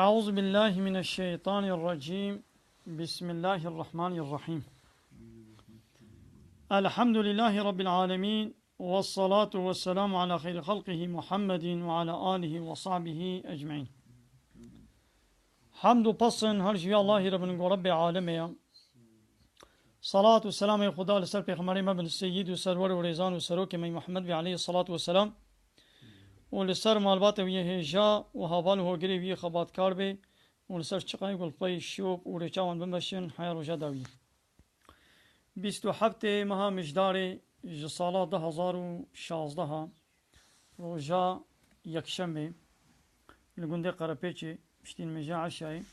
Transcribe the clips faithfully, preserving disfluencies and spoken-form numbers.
أعوذ بالله من الشيطان الرجيم. بسم الله الرحمن الرحيم. الحمد لله رب العالمين. والصلاة والسلام على خير خلقه محمد وعلى آله وصحبه أجمعين. Hemd û pesn her ji vî Allahî re bin ku Rebbê alemê ye. Salat û selamê Xuda li ser Pêxemberê me bin, Seyyid û Serwer û Rêzan û Serokê me Muhammed bê aleyhissalatu vesselam. Û li ser malbatê wî yê hêja û heval û hogirê wî yê xebatkar bê û li ser çiqayê ku li pey şop û rêça wan bimeşin heya roja dawiyê. Bîst û heftê meha Mijdarê ji sala du hezar û şazdeha, roja yekşemê, li gundê Qerepêçê, piştî nimêja eşayê,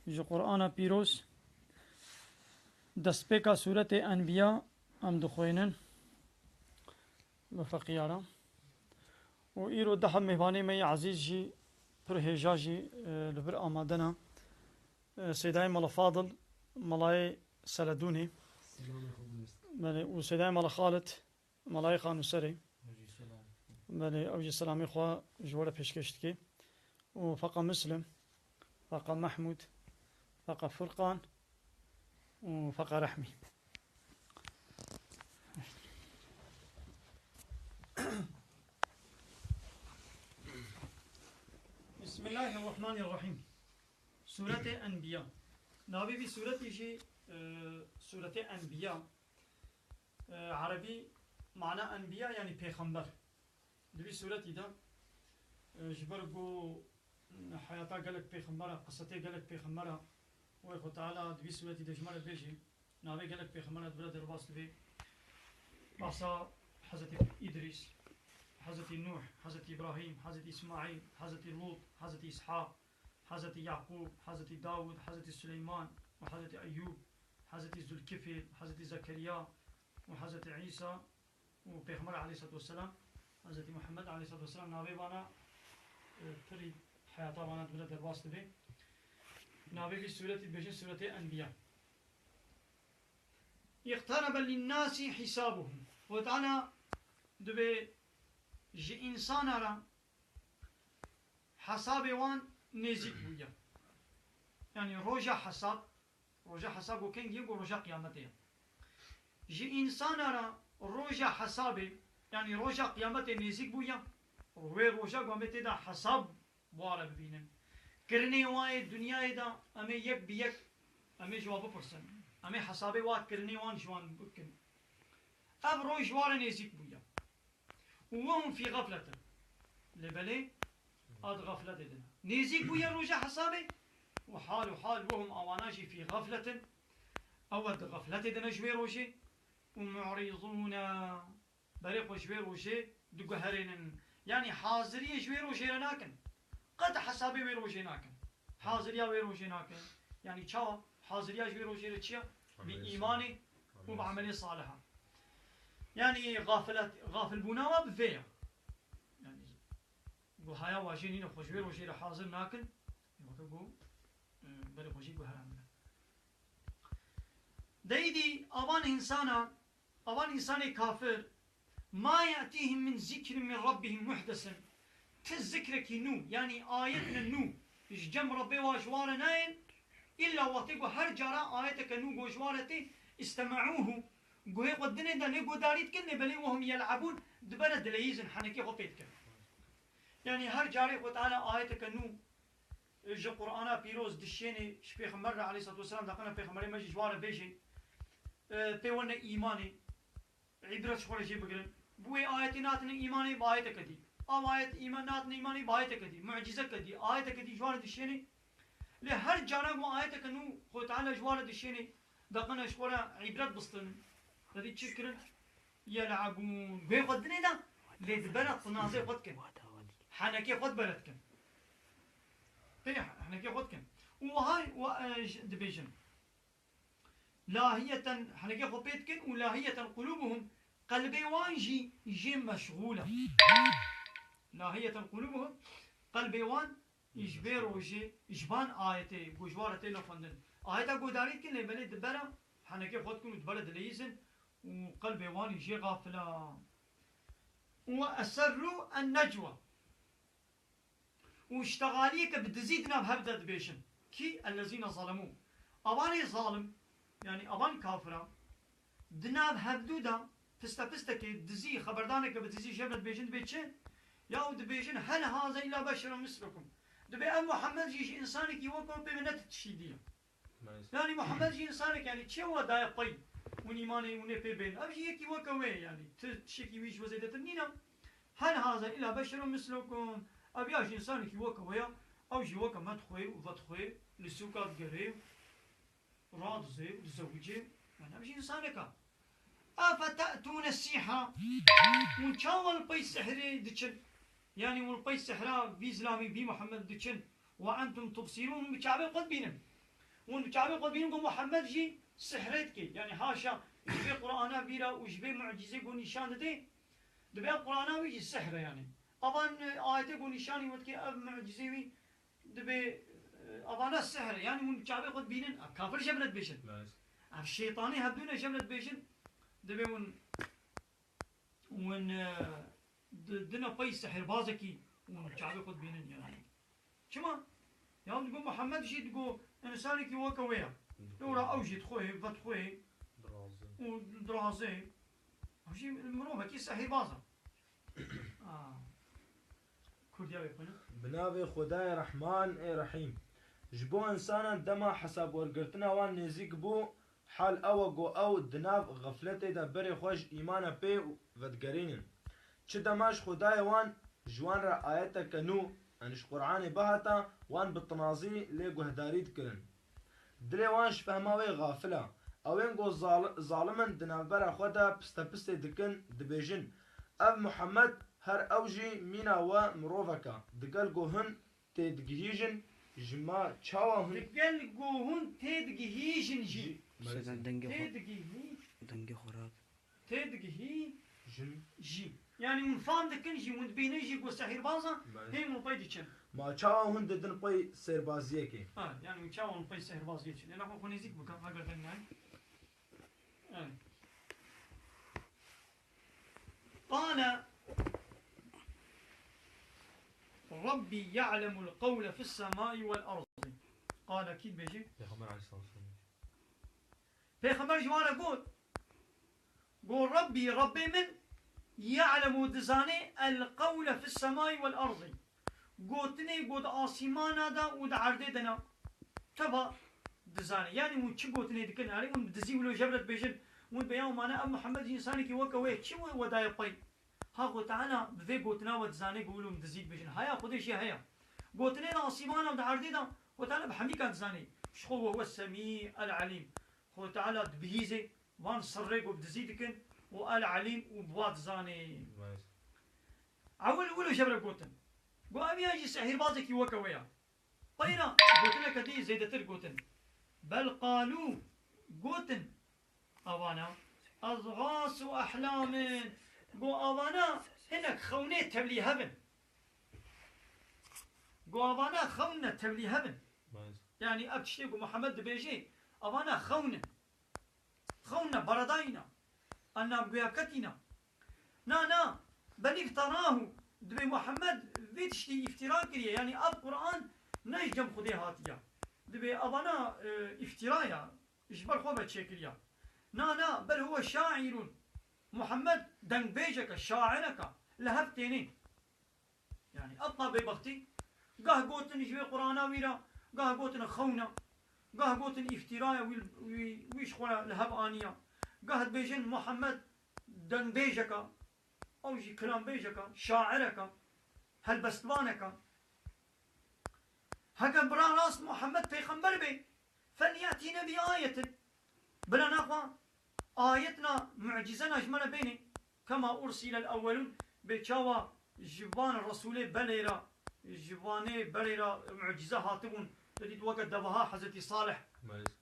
ji Qur'ana Pîroz, destpêka sûretê Enbiya em dixwînin. Bi feqiyara. Û îro du heb mêvanê me yê ezîz jî, pir hêja jî, e, li vir amade ne. E, Seydayê Mela Fadil, Melayê Seledûnê. Belê, û Seydayê Mela Xalid, Melayê Xanûserê. Belê, ew jî selamê xwe ji we re pêşkêş dike. Û Feqa Muslim, Feqa Mehmûd, Feqa Furqan û Feqa Rehmî. Bismillahirrahmanirrahîm. Sûretê Enbiya. Navê vî sûretî jî, e, Sûretê Enbiya. E, erebî mana enbiya, yanî pêxember. Di vî sûretî de, e, ji ber ku heyata gelek pêxembera, qisetê gelek pêxembera, wê Xwe Teala di vî sûretî de ji me re bêjê, navê gelek pêxembera di vir de derbas dibe. Behsa Hezretî Îdrîs, Hezretî Nûh, Hezretî Îbrahîm, Hezretî Îsmaîl, Hezretî Lût, Hezretî Îshaq, Hezretî Yaqûb, Hezretî Dawûd, Hezretî Suleyman û Hezretî Eyyûb, Hezretî Zulkifil, Hezretî Zekeriya û Hezretî Îsa û Pêxember aleyhissalatu vesselam, Hezretî Muhammed aleyhissalatu vesselam, navê vana, e, pirî heyata vana di vir de derbas dibe. Navê vî sûretî dibêjin Sûretê Enbiya. اقترب للناس حسابهم. Xwedana dibê ji însana re hesabê wan nêzîk bûye. Yanî roja hesab, roja hesab ku kengî ye, ku roja qiyametê ye. Ji însana re roja hesabê, yanî roja qiyametê nêzîk bûye. Wê roja ku em ê tê de hesab bi wa re bibînin. Kirinê wa yê dinyayê de em ê yek bi yek, em ê ji wa bipirsin. Em ê hesabê wa kirinê wan ji wan bikin. Ev roj ji wa re nêzîk bûye. وهم في غفلة. Lê belê, a di xefletê de ne. Nêzîk bûye roja hesabê. Û hal û hal وهم, awana jî في غفلة. Ew di xefletê de ne ji wê rojê. ومعرضون, berê xwe ji wê rojê diguherînin. Yanî haziriyê ji wê rojê re nakin. Qet hesabê wê rojê nakin. Haziriya wê rojê nakin. Yanî çawa? Haziriya ji wê rojê re çi ye? Bi Amelê îmanê salih. Û bi amelê saliha. Yanî xafilet-, xafilbûna we bi vê ye. Yanî guhaya wa jê nîne, xwe ji wê rojê re hazir nakin. Weke ku, e, berê xwe jî guherandine. Deydî avan însana, avan însanê kafir, ما يأتيهم من ذكر من ربهم محدث. Ti zikrekî nû, yanî ayetine nû ji cem Rebbê wa ji wa re nayên, îlla wextê ku her cara ayeteke nû ku ji wa re tê, استمعوه, guhê xwe dinê de lê guhdarî dikin, lê belê وهم يلعبون, di ber de dileyîzin, henekê xwe pê dikin. Yanî her carê Xwe Teala ayeteke nû ji Qur'ana pîroz dişênê, ji Pêxember re aleyhissalatu vesselam, daqina Pêxemberê me jî ji wa re bêjê, e, pê wene îmanê, îbret ji xwe re jê bigirin. Bi wê ayetê natine îmanê, bi ayeteke dî. Ew ayet îman, natine îmanê, bi ayeteke dî. Mucîzeke dî, ayeteke dî ji wa re dişênê. Lê her cara ku ayeteke nû Xwe Teala ji wa re dişênê, daqina ji xwe re îbret bistinin. Te dî çi kirin? يلعبون. Guhê xwe dinê de, lê di bera tinazê xwe dikin. Henekê xwe di bere dikin. Pê henekê xwe dikin. Û wiha, e, dibêjin. لاهية, henekê xwe pê dikin û لاهية قلوبهم, qelbê wan jî jê meşxûl e. لاهية قلوبهم, qelbê wan ji vê rojê, ji van ayetê ku ji wa re têne xwendin. Ayeta guhdarî dikin, lê belê di bera henekê xwe dikin û di bere dileyîzin û qelbê wan jê xafil e. وأسروا النجوى. û ştegaliyeke bi dizî di nav hev de dibêjin. Kî? Ellezîne zalemû. Avanê zalim, yanî avan kafira, di nav hevdû de piste pistekê dizî, xeberdaneke bi dizî ji hev re dibêjin, dibê çi? Yaw dibêjin, "Hel haze illa beşerun mislukum." Dibê ev Muhammed jî ji însanekî wek we pê min ne tiştî dî ye. Maalesef. Yanî Muhammed jî însanek, yanî çi wa daye pey hûn îmanê hûn ê pê bên? Ev jî yekî weke wê ye, yanî ti tiştekî wî ji we zêdetir nîne. Hel haza illa beşerun mislukum. Ev ya jî însanekî weke we ye. Ew jî weke me dixwê û vedixwê, li sûka digerê û radizê û dizewicê. Yanî ev jî însanek e. Efete'tûne sihra. Hûn çawa li pey sihrê diçin? Yanî hûn li pey sihra vî zilamî, vî Muhammed diçin? Ve entum tubsirûn, hûn bi çavê xwe dibînin. Hûn bi çavê xwe dibînin ku Muhammed jî sihrê dike. Yanî haşa ji vê Qur'ana vîra û ji vê mucîzê ku nîşan dide, dibê ev Qur'ana wî jî sihr e yanî. Avan, e, ayetê ku nîşanî we dike ev mucîzê wî dibê, e, avana sihr e. Yanî hûn bi çavê xwe dibînin. Ev kafir ji hev re dibêjin. Maalesef. Ev şeytanî hevdû ne ji hev re dibêjin. Dibê hûn Hûn, e, di-, dine pey sihirbazekî hûn çavê xwe dibînin yanî. Çima? Ya digo Muhammed jî digo însanekî weke wê ye. Lewra ew jî dixwê, vedixwê Dirazê. û dirazê. Ew jî mirovekî sihirbaz e. A. Kurdiya wê xwînin. Bi navê Xwedayê Rehman ê Rehîm. Ji bo însanan dema hesabwergirtina wan nêzîk bû, hal ew e ku ew di nav xefletê de berê xwe ji îmana pê vedigerînin. Çi dema ji Xwedayê wan, ji wan re ayeteke nû, yanî ji Qur'anê bihata, wan bi tinazî lê guhdarî dikirin. Dilê wan ji fehma wê xafil e. Ewên ku zal-, zalim in di navbera xwe de pistepistê dikin, dibêjin, Ev Muhammed her ew jî mîna we mirovek e. Digel ku hin têdigihîjin, ji ma çawa hin Digel ku hûn têdigihîjin jî. Jî. Maalesef. Dengê xwe, Têdigihî-, dengê xwe rat. Têdigihîjin jî. Yanî hûn fam dikin jî, hûn dibînin jî ku sehîrbaz e, Maalesef. hê hûn pey diçin. Ma çawa hûn didin pey sêrbaziyekê? Ha, yanî hûn çawa hûn pey sehîrbaziyê diçin? Êna xwe, xwe nêzîk bikin, heger deng nayê. Evet. Qale Rabbi ya'lemul qawle fis semai vel ardi. Qale kî dibêje? Pêxember aleyhissalatu vesselam. Pêxember ji wan re got, got, Rabbi, Rabbê min, ya'lemu, dizane, el qawle fis semai vel ardi. Gotinê ku di asîmana de û di erdê de ne, teva dizane. Yanî hûn çi gotinê dikin? Erê hûn bi dizî wilo ji hev re dibêjin, hûn dibê ya mane ev Muhammed jî însanekî weke wê ye, çi wê we daye pey? Ha Xwe Teala bi vê gotina we dizane ku wilo em dizî dibêjin. Haya Xwedê jî heye. Gotinê di asîmana û di erdê de Xwe Teala bi hemîka dizane. Ji xwe we, we Semî el Elîm. Xwe Teala dibihîzê van sirrê ku bi dizî dikin û el Elîm û bi wa dizane. Maalesef. Ewil wilo ji hev re gotin. Got, ev ya jî sehîrbazekî weke we ya. Peyra gotineke dî zêdetir gotin. Bel qalû, gotin avana, ezxasu ehlamin. Got, avana hinek xewnê tevlî hev in. Got, avana xewne tevlî hev in. Maalesef. Yanî ev tiştê ku Muhammed dibêje, avana xewn in. Xewna beredayîna, anna guya ketîna. Na, na, bel îfterahu, dibê Muhammed vê tiştî îftira kiriye, yanî ev Quran ne ji cem Xwedê hatiye. Dibê evana, e, îftira ya, ji ber xwe ve çêkiriye. Na, na, bel huwe şairun. Muhammed dengbêjeke, şaireke, li hev tênê. Yanî, ewqa bêbextî, gah gotin ji wê Qur'ana wî re, gah gotin xewna, gah gotin îftîraya wî, wî, wî ji xwe re li hev aniya. Gah dibêjin Muhammed dengbêjeka, ew jî kilambêjeka, şaireka, helbestvaneka. Heger bira rast Muhammed pêxember bê, فليأتنا بآية. Bila naxwa ayetna, mucîzena ji me re bêne. كما أرسل الأولون. Bê çawa ji van Resûlê belê re, ji vanê berê re mucîze hatibûn. Te dît weke deveha Hezretî Salih. Maalesef.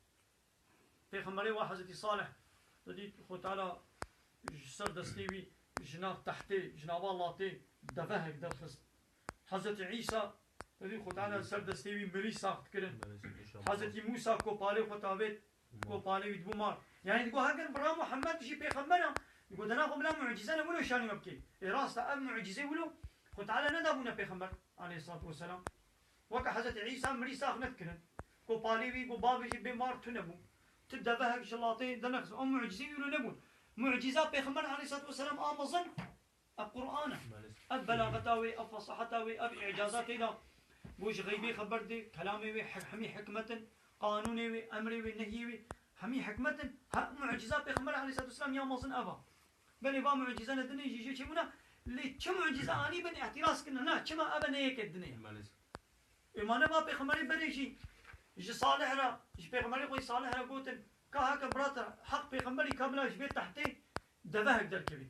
Pêxemberê wa Hezretî Salih. Te dît Xwe Teala ji ser destê wî ji nav tehtê, ji nava latê devehek derxist. Hezretî Îsa, te dî Xwe Teala li ser destê wî mirî sax dikirin. Maalesef, inşallah. Hezretî Mûsa kopalê xwe tavêt, Maalesef. Kopalê wî dibû mar. Yanî digo, heger bira Muhammed jî pêxember e, digo, dena xwe bila mucîze ne wilo şanî me bikê. Ê rast e, ev mucîze wilo Xwe Teala nedabûne pêxember, aleyhissalatu vesselam. Weke Hezretî Îsa mirî sax nedikirin. Ku palê wî, ku bavê jî bê mar tune bû. Tu devehek ji latê dernexistiye. Ew mucîzê wî wilo nebûn. Mucîza Pêxember aleyhissalatu vesselam a mezin, ev Qur'an e. Maalesef. Ev belaxeta wê, ev fesaheta wê, ev îcaza tê de. Ku ji xeybê xeber dê, kelamê wê hek-, hemî hikmet in, qanûnê wê, emrê wê, nehyê wê, hemî hikmet in. Ha, mucîza Pêxember aleyhissalatu vesselam ya mezin ev e. Belê va mucîzane dinê jî jê çêbûna, lê çi mucîze anî bin îtiraz kirine, na, çima eve ne yekê dinê ye? Maalesef. Ê, ma ne va pêxemberê berê jî ji Salih re, ji pêxemberê xwe Salih re gotin, ka heke birata Heq pêxemberî ka bila ji vê tehtê devehek derkevî.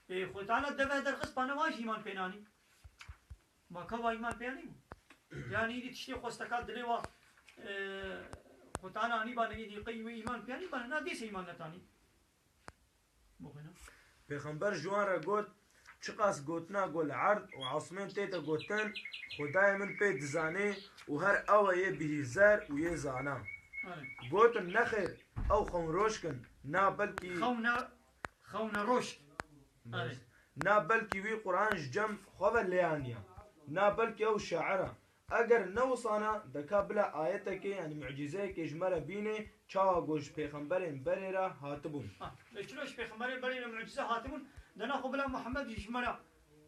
Ê, Xwe Teala deveh derxist, pa ne va jî îman pê nanî. Ma ka va îman pê anî bû. Yani îdî tiştê xwesteka dilê wa, e, Xwe Teala anî ba ne, îdî qey wê îman pê anî ba ne, na dîse îman netanî. Bixwîne. Pêxember ji wan re got, çiqas gotina ku li erd û esmên tê te gotin, Xwedayê min pê dizanê û her ew e yê bihîzer û yê zana. Erê. Gotin, nexêr, ew xewnroşk in, na belkî Xewne, xewne roşk. Erê. Na belkî wî Quran ji cem xwe ve lêaniya. Na belkî ew şair e. Eger ne wisana, de ka bila ayetekê, yani mucîzeyekê ji me re bînê, çawa ku ji pêxemberên berê re hatibûn. Ha, lê çilo ji pêxemberên berê re mucîze hatibûn, de naxwe bila Muhammed jî ji me re,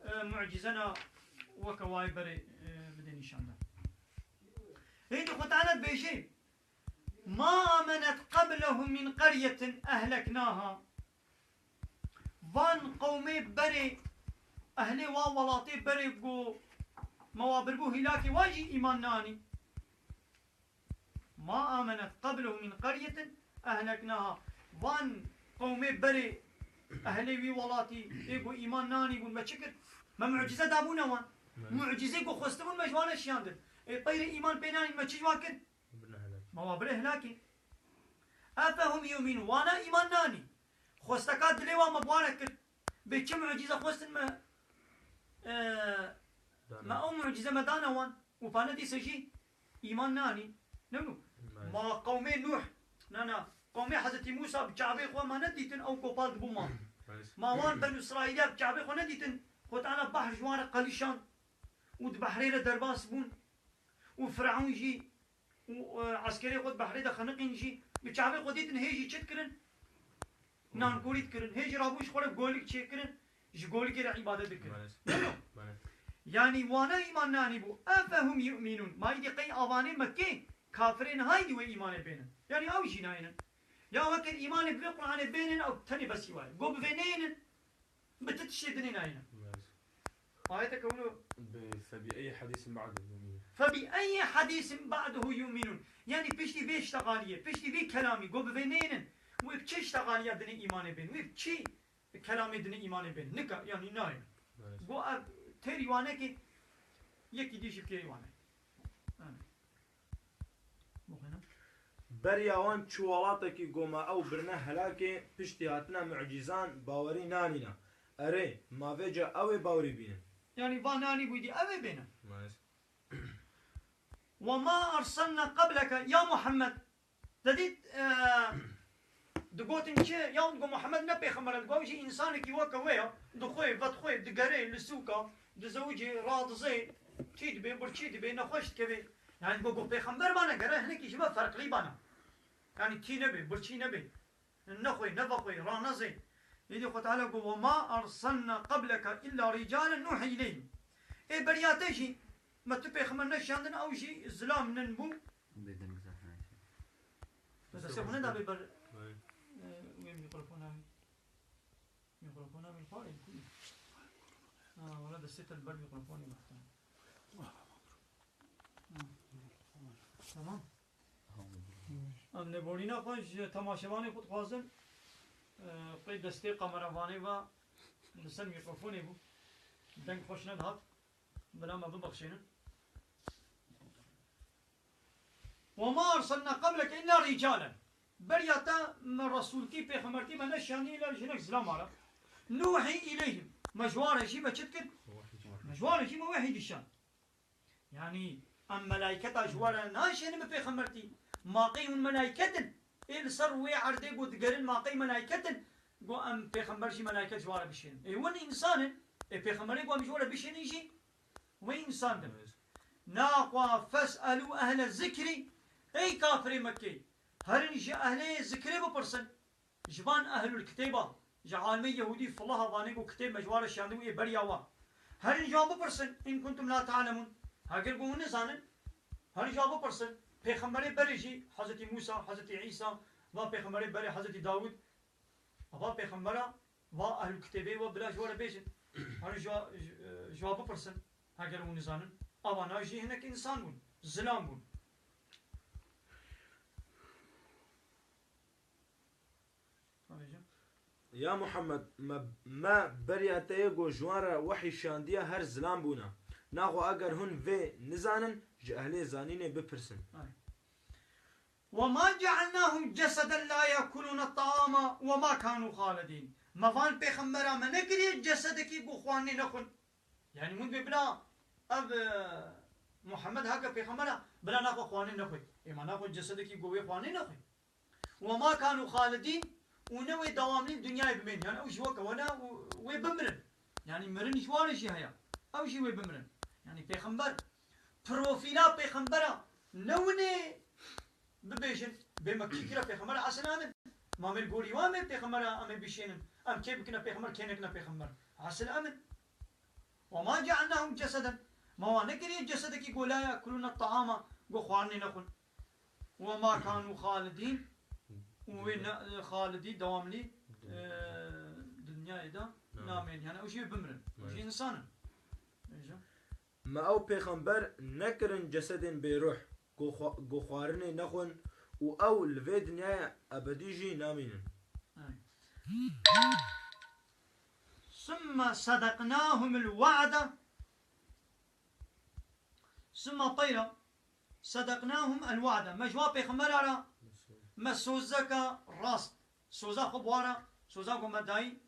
e, mucîze na weke wayê berê, e, bide nîşan de. Hêdî Xwe Teala dibêjê, "Ma amenet qeblehu min qeryetin ehleknaha." Van qewmê berê, ehlê wa welatê berê ku me wa birbû hîlakê, wa jî îman neanî. "Ma amenet qeblehu min qeryetin ehleknaha." Van qewmê berê, ehlê wî welatî, ê ku îman neanîbûn, me çi kir? Me mucîze dabûne wan. Evet. Mucîzê ku xwestibûn, me ji wan re şiyandin. Ê qey rê îman pê nanîn, me çi ji wan kir? Birine helak. Me wa bire helakê. Efehum yu'minun. Wana îman nanî. Xwesteka dilê wa me bi wan re kir. Bê çi mucîze xwestin me, e, Dane. Me ew mucîze me dane wan. Û pa ne dîse jî îman nanî. Ne bû? Nice. Ma qewmê Nuh. Na, na. Qewmê Hezretî Musa bi çavê xwe me nedîtin, ew gopal dibû mal. Nice. Ma wan Benu Îsraîliya bi çavê xwe nedîtin. Xwe Teala behr ji wan re qelîşand. Û di behrê re derbas bûn. Û Firavun jî û, e, eskerê xwe di behrê de xeniqîn jî, bi çavê xwe dîtin, hê jî çi dikirin? Nankorî dikirin. Hê jî rabûn ji xwe re golik çêkirin, ji golikê re îbadet dikirin. Maalesef. Maalesef. Yanî wana îman nanî bû. Efehum yu'minun. Ma îdî qey avanê Mekkê kafirên haydî wê îmanê bênin. Yanî ew jî nayênin. Ya wekir îmanê bi vê Qur'anê bênin, ew tenê besî waye. Go bi vê neyênin. Bi ti tiştê dinê nayîne. Evet. Ayeteke wilo. Bi, febi eyyi hadisin ba'dehu yu'minun. Febi eyyi hadisin ba'dehu yu'minun. Yani piştî vê ştegaliyê, piştî vê kelamî, go bi vê neynin. Wê bi çi ştegaliya dinê îmanê bên? Wê bi çi kelamê dinê îmanê bên? Nika, yani nayîne. Evet. Go ev têrî wane ki yekî dî jî bi kêrî wane. Evet. Bixwîne. Beriya wan çi welatekî goma ew birine helakê, piştî hatina mucîzan bawerî nanîne. Erê, ma vêca ew ê bawerî bînin. Yani va nanî bûydî ew ê bêne. Maalesef. Ve ma erselna qableke ya Muhammed. Dedît, e, digotin ki, ya digo Muhammed ne pêxember e, digo ew jî însanekî weke we ya, dixwê, vedixwê, digerê li sûka, dizewicê, radizê, tî dibê, birçî dibê, nexweş dikevê. Yani go, go pêxember bane, gere hinekî ji me ferqlî bane. Yani tî nebê, birçî nebê. Nexwê, nevexwê, ranezê. Êdî Xwe Teala go, "Ve ma erselna qableke illa ricalen nuhi ileyhim." Ê beriya te jî, me tu pêxember neşiyandin, ew jî zilam nin bû. Bê deng zehra. Destê xwe neda bê ber, Vay. e, wê mikrofona wî. Mikrofona wî xwarê, ku ye? Ha, wala destê te li ber mikrofonê mehtem. Ha. Tamam. Em lêborîna xwe ji temaşevanê xwe dixwazin, e, qey destê kameravanê ve li ser mikrofonê bû. Deng xweş nedihat. Bila me bibexşênin. "Ve ma erselna qableke illa ricalen." Beriya te me resûltî, pêxembertî me neşiyandî îla jinek zilama re. "Nuhi ileyhim." Me ji wan re jî me çi dikir? Me ji wan re jî me wehî dişand. Yani em melayketa ji wan re naşênin bi pêxembertî. Ma qey hûn melayket in? Ê li ser wê erdê ku digerin ma qey melayket in? Go em pêxember jî melayket ji wan re bişênin. Ê hûn însan in. Ê pêxemberê ku em ji wan re bişênin jî wê însan din. Evet. Naxwe fes'elû ehle zikrî, ey kafirê Mekkê, herin ji ehlê zikrê bipirsin. Ji van ehlul kitêba, ji alimê Yehûdî filaha vanê ku kitêb me ji wan re şiyandibû ê beriya wan. Herin ji wan bipirsin, in kuntum la ta'lemûn. Heger ku hûn nizanin, herin ji wan bipirsin. Pêxemberê berê jî, Hezretî Mûsa, Hezretî Îsa, va pêxemberê berê Hezretî Dawûd, va pêxembera, va ehlul kitêbê we bila ji we re bêjin. Herin ji wa, ji, ji wa bipirsin, heger hûn nizanin. Ava na jî hinek însan bûn, zilam bûn. Ya Muhammed, me, me beriya te yê ku ji wan re wehî şandiye her zilam bûne. Naxwe eger hûn vê nizanin, ji ehlê zanînê bipirsin. Ay. وما جعلناهم جسدا لا يأكلون الطعام وما كانوا خالدين. Me van pêxembera me nekiriye cesedekî ku xwarinê nexwin. Yani hûn dibê bila ev, e, Muhammed heke pêxembera bila naxwe xwarinê nexwe. Ê ma naxwe cesedekî ku wê xwarinê nexwe. وما كانوا خالدين, û ne wê dewamlî dinyayê bimên. Yani ew jî weke we ne û wê bimirin. Yani mirin ji wan re jî heye. Ew jî wê bimirin. Yani pêxember, profîla pêxembera ne winê bibêjin, bê me kî kira pêxember esil emin. Ma me li gorî wan me pêxembera em ê bişênin. Em kê bikine pêxember, kê nekine pêxember. Esil emin. وما جعلناهم جسدا. Me wan nekiriye cesedekî ku لا يأكلون الطعام, ku xwarinê nexwin. وما كانوا خالدين. Û wê ne, xalidî, dewamlî, e, dinyayê de namên. Yani ew jî bimirin. Ew jî însan in. Bêje. Me ew pêxember nekirin cesedên bêruh, ku xwa-, ku xwarinê nexwin û ew li vê dinyayê ebedî jî namînin. Ay. ثم صدقناهم الوعد. Sima peyra, صدقناهم الوعد. Me ji wa pêxembera re me sozeka rast. Soza xwe bi wa re, soza ku me dayî,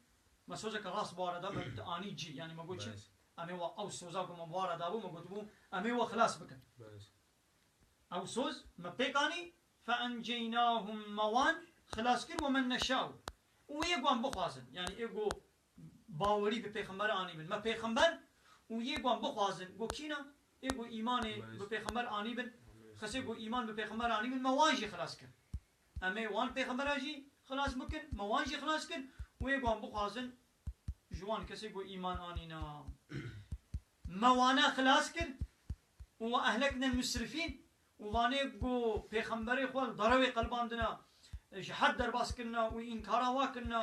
me sozeka rast bi wa re da, me anî cî. Yani me got çi? Belê. Em ê wa ew soza ku me bi wa re dabû, me gotibû, em ê we xilas bikin. Belê. Ew soz me pêk anî, فأنجيناهم, me wan xilas kir, ومن نشاء. Û yê ku em bixwazin, yani ê ku bawerî bi pêxemberê anîbin. Me pêxember û yê ku em bixwazin, ku kî ne? Ê ku îmanê bi pêxember anîbin, xesê ku îman bi pêxember anîbin, me wan jî xilas kir. Em ê wan pêxembera jî xilas bikin, me wan jî xilas kir û ê ku em bixwazin, ji wan kesê ku îman anîna. Me wana xilas kir û we ehlekne musrifîn û vanê ku pêxemberê xwe li derewê qelbandine, ji hed derbas kirine û înkara wa kirine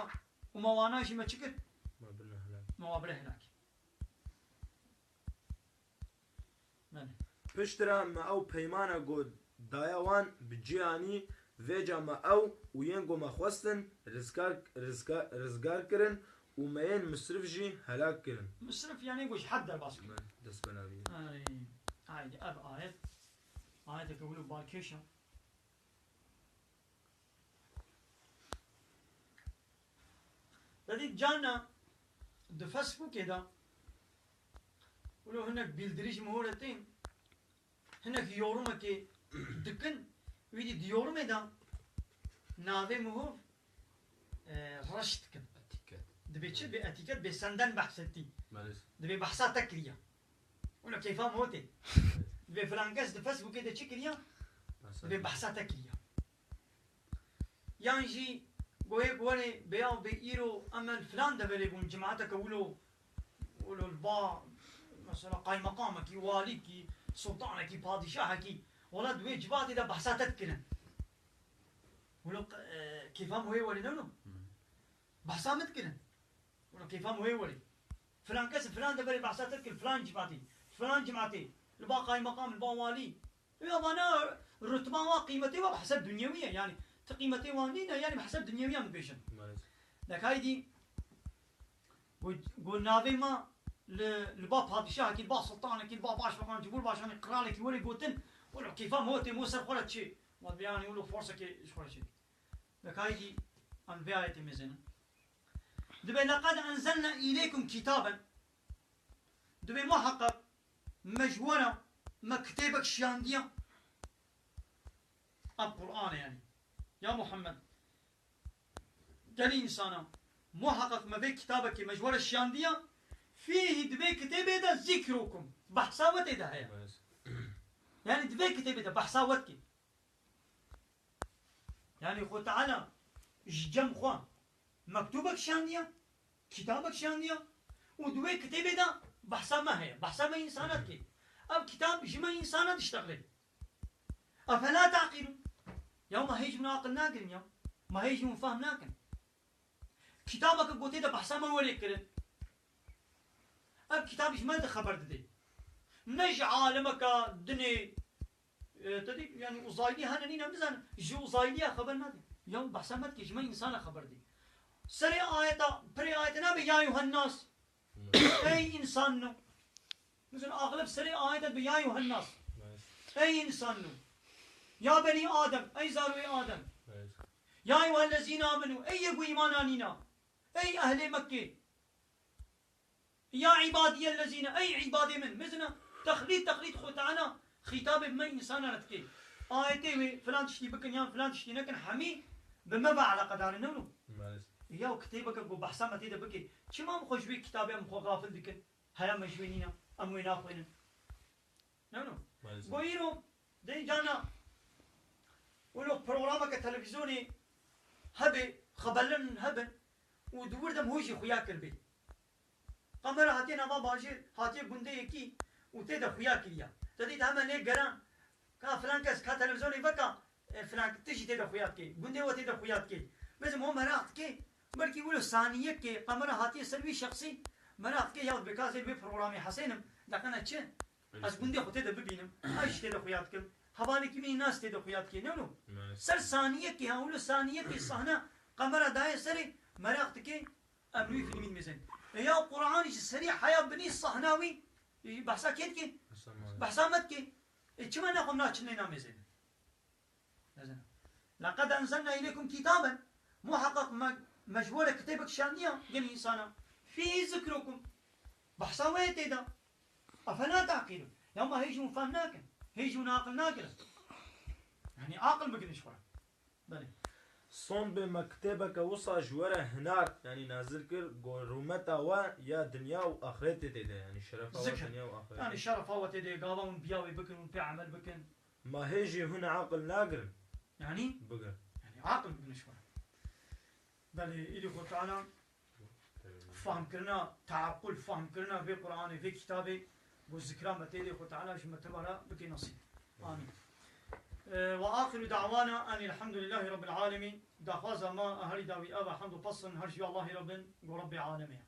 û me wana jî me çi kir? Me birine helak. Me wa bire helakî. Belê. Piştre me ew peymana ku daye wan bi cî anî, vêca me ew û yên ku me xwestin rizgar, rizgar, rizgar kirin û me yên misrif jî helak kirin. Misrif yani ku ji hed derbas kirin. Me destbelavî. Ay, ay, ev ayet. Ayeteke wilo balkêş e. Te dît carna di Facebookê de wilo hinek bîldirîş min hore tên, hinek yorumekê dikin, wî dî di yorumê de navê mihov, e, reş dikin. Etîket. Dibê çi? Bê etîket, bê senden behsetî. Belê. Dibê behsa te kiriye. Wilo keyfa mihov tê. Dibê filan kes di Facebookê de çi kiriye? Behsa. Dibê behsa te kiriye. Yan jî goyê ku werê bêyav bê îro em li filan deverê bûn, cemaeteke wilo, wilo li ba, mesela qaymeqamekî, walîkî, sultanekî, padîşahekî, wela di wê civatê de behsa te dikirin. Wilo, e, kêfa min wê werê ne wilo? Hmm. Behsa min dikirin. Wilo kêfa min wê werê. Filan kes filan deverê behsa te dikir, filan civatê, filan civatê, li ba qaymeqam, li ba walî. Wê vana rutba wa, qîmetê wa bi hesab dinyewî ye. Yani ti qîmetê wan nîne, yani bi hesab dinyewî em dibêjin. Maalesef. Dekayî dî, got, got navê me li, li ba padîşahekî, li ba sultanekî, li ba başbakan, cumhurbaşkanê, qiralekî were gotin, welo kêfa min tê, mo ser xwe re çê. Ma dibê yani welo forsekê ji xwe re çê. Dekayî dî em vê ayetê mêzênin. Dibê, "Leqad enzelna îleykum kitaben." Dibê muheqeq me ji we re me kitêbek şiyandiye. Ev Qur'an e yani. Ya Muhammed, gelî însana, muheqeq me vê kitabekê me ji we re şiyandiye. Fîhî, di vê kitêbê de, zîkrukum, behsa we tê de heye. Bes. Yani di vê kitêbê de behsa we dike. Yani Xwe Teala ji cem xwe mektûbek şandiye, kitabek şandiye û di wê kitêbê de behsa me heye, behsa me însana dike. Ev kitab ji me însana diştexile. Efela taqilûn? Ya ma hêj hûn aqil nagirin ya? Ma hêj hûn fehm nakin? Kitabeke ku tê de behsa me werê kirin. Ev kitab ji me de xeber dide. Ne ji alimeka dinê, e, te dî, yani uzaylî hene nîne bizanin, ji uzayliya xeber nade. Ya behsa me dike, ji me însana xeber dide. Serê ayeta, pirê ayete nabe ya yuhen nas. Ey însanno. Bizin axlib serê ayete bi ya yuhen nas. Ey însanno. Ya benî Adem, ey zarûyê Adem. Ya eyyuhellezîne amenu, ey yê ku îman anîna. Ey ehlê Mekkê. Ya îbadiyellezîne, ey îbadê min. Mezina texlîd, texlîd Xwe Teala xîtabê bi me însana re dike. Ayetê wê filan tiştî bikin yan filan tiştî nekin, hemî bi me ve eleqedar in, ne wilo? Maalesef. Ya kitêbeke ku behsa me tê de bike, çima em xwe ji wê kitabê em xwe gafil dikin? Heya me ji wê nîne, em wê naxwînin. Ne wilo? Maalesef. Go îro dê cana wilo programeke televîzyonê hebe, xeberlerin hebin û di wir de em hojî xuya kiribê. Kamera hatiye nava bajêr, hatiye gundeyekî û tê de xuya kiriya. Te dît heme lê geran, ka filan kes, ka televîzyonê veka, e, filan tiştî tê de xuya dike. Gundê we tê de xuya dike. Bizim o meraq dike, belkî wilo saniyekê kamera hatiye ser wî şexsî, meraq dike ya bê ka ez ê li wê programê hesênim, deqene çi? Ez gundê xwe tê de bibînim, ez jî tê de xuya dikim. Hevalekî min nas tê de xuya dike, ne wilo? Maalesef. Ser saniyekê, ha wilo saniyekê sahne kamera daye serê, meraq dike, em li wî fîlmî dimêzin. E ya Quran ji serî heya binî sahna wî, e, behsa kê dike? Behsa me. Behsa me dike. E çima ne xwe naçin lê namêzin? Lezina. Laqad enzelna ileykum kitaben. Muheqeq me, me ji we re kitêbek şandiya gel însana. Fîhî zikrukum. Behsa we ye tê de. Efela taqilun? Ya ma hêj hûn fehm nakin? Hêj hûn aqil nakirin? Yani aqil bikin ji xwe re. Belê. Son bê me kitêbeke wisa ji we re hinar, yani nazil kir, go rûmeta we ya dinya û axretê tê de, yani şerefa we Zikir. Dinya û axretê. Yani şerefa we tê de, gava hûn biya wê bikin, hûn pê emel bikin. Ma hê jî hûn aqil nagirin? Yani? Bigir. Yani aqil bikin ji xwe. Belê, îdî Xwe Teala fahmkirina, teaqul fahmkirina vê Qur'anê, vê kitabê, bo zikra me tê de Xwe Teala ji me teva re bike nasîb. Amîn. E, ve axiru da'wana enî elhamdulillahî rabbil alemîn. Daxwaza me a herî dawî ev e, hemd û pes in her ji Allahî re bin, go Rebbê alemê ye.